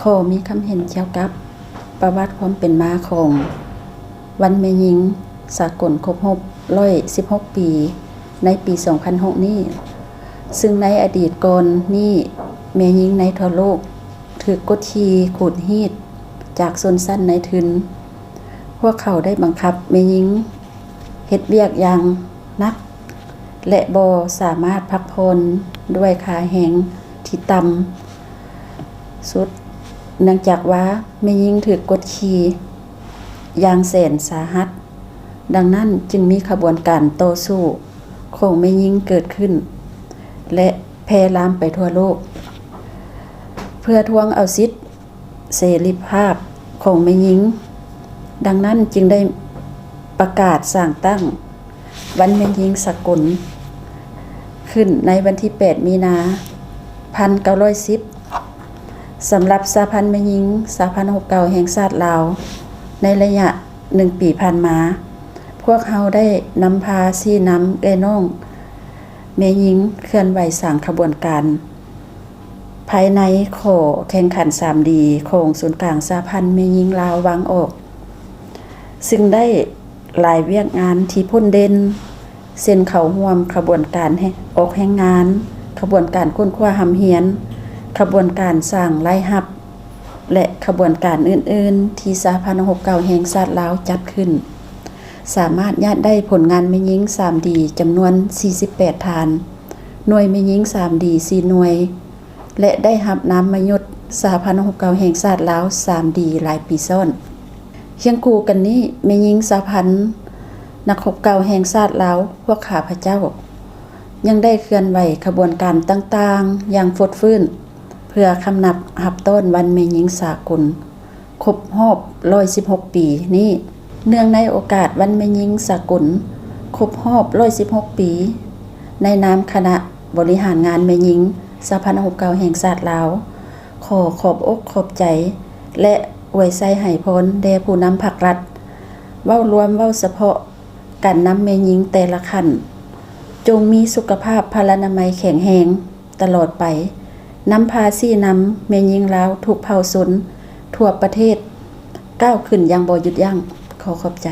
ຂໍມີຄຳເຫັນກ່ຽວກັບປະຫວັດຄວາມເປັນມາຂອງວັນແມ່ຍິງສາກົນຄົບຮອບຮ້ອຍສິບຫົກປີ ໃນປີສອງພັນຫົກນີ້, ຊຶ່ງໃນອະດີດກ່ອນນີ້ ແມ່ຍິງໃນທົ່ວໂລກຖືກກົດຂີ່ຂູດຮີດຈາກຊົນຊັ້ນນາຍທຶນ. ພວກເຂົາໄດ້ບັງຄັບແມ່ຍິງເຮັດວຽກຢ່າງໜັກ ແລະ ບໍ່ສາມາດພັກຜ່ອນດ້ວຍຄ່າແຮງທີ່ຕ່ຳສຸດ, ເນື່ອງຈາກວ່າແມ່ຍິງຖືກກົດຂີ່ຢ່າງແສນສາຫັດ. ດັ່ງນັ້ນຈຶ່ງມີຂະບວນການຕໍ່ສູ້ຂອງແມ່ຍິງເກີດຂຶ້ນ ແລະ ແຜ່ລາມໄປທົ່ວໂລກ ເພື່ອທວງເອົາສິດ ເສລີພາບຂອງແມ່ຍິງ. ດັ່ງນັ້ນຈຶ່ງໄດ້ປະກາດສ້າງຕັ້ງວັນແມ່ຍິງສາກົນຂຶ້ນໃນວັນທີແປດ ມີນາ ພັນເກົ້າຮ້ອຍສິບ ສຳລັບສະຫະພັນແມ່ຍິງ ສະຫະພັນຫົບເກົ້າແຫ່ງຊາດລາວ. ໃນໄລຍະໜຶ່ງປີຜ່ານມາ, ພວກເຮົາໄດ້ນຳພາຊີ້ນຳເອື້ອຍນ້ອງແມ່ຍິງເຄື່ອນໄຫວສ້າງຂະບວນການ ພາຍໃນຂໍ້ແຂ່ງຂັນສາມດີຂອງສູນກາງສະຫະພັນແມ່ຍິງລາວວາງອອກ, ຊຶ່ງໄດ້ຫຼາຍວຽກງານທີ່ພົ້ນເດັ່ນ ເຊັ່ນ ເຂົ້າຮ່ວມຂະບວນການອອກແຮງງານ, ຂະບວນການຄົ້ນຄວ້າຮ່ຳຮຽນ, ຂະບວນການສ້າງລາຍຮັບ ແລະ ຂະບວນການອື່ນໆ ທີ່ສະຫະພັນຫົບເກົ້າແຫ່ງຊາດລາວຈັດຂຶ້ນ, ສາມາດຍາດໄດ້ຜົນງານແມ່ຍິງສາມດີຈຳນວນສີ່ສິບແປດທ່ານ, ໜ່ວຍແມ່ຍິງສາມດີສີ່ໜ່ວຍ ແລະ ໄດ້ຮັບນາມມະຍົດສະຫະພັນຫົບເກົ້າແຫ່ງຊາດລາວສາມດີຫຼາຍປີຊ້ອນ. ຄຽງຄູ່ກັນນີ້, ແມ່ຍິງສະຫະພັນນັກຮົບເກົ່າແຫ່ງຊາດລາວ ພວກຂ້າພະເຈົ້າ ຍັງໄດ້ເຄື່ອນໄຫວຂະບວນການຕ່າງໆຢ່າງຟົດຟື້ນ ເພື່ອຄຳນັບຮັບຕ້ອນວັນແມ່ຍິງສາກົນຄົບຮອບຮ້ອຍສິບຫົກປີນີ້. ເນື່ອງໃນໂອກາດວັນແມ່ຍິງສາກົນຄົບຮອບຮ້ອຍສິບຫົກປີ, ໃນນາມຄະນະບໍລິຫານງານແມ່ຍິງສະຫະພັນຫົບເກົ້າແຫ່ງຊາດລາວ ຂໍຂອບອົກຂອບໃຈ ແລະ ອວຍໄຊໃຫ້ພອນແດ່ຜູ້ນຳພັກລັດ, ເວົ້າລວມເວົ້າສະເພາະ ການນຳແມ່ຍິງແຕ່ລະຂັ້ນ ຈົ່ງມີສຸຂະພາບພະລານາໄມແຂງແຮງຕະຫຼອດໄປ, ນຳພາຊີ້ນຳແມ່ຍິງລາວທຸກເຜົ່າຊົນທົ່ວປະເທດ ກ້າວຂຶ້ນຢ່າງບໍ່ຢຸດຢັ້ງ. ຂໍຂອບໃຈ.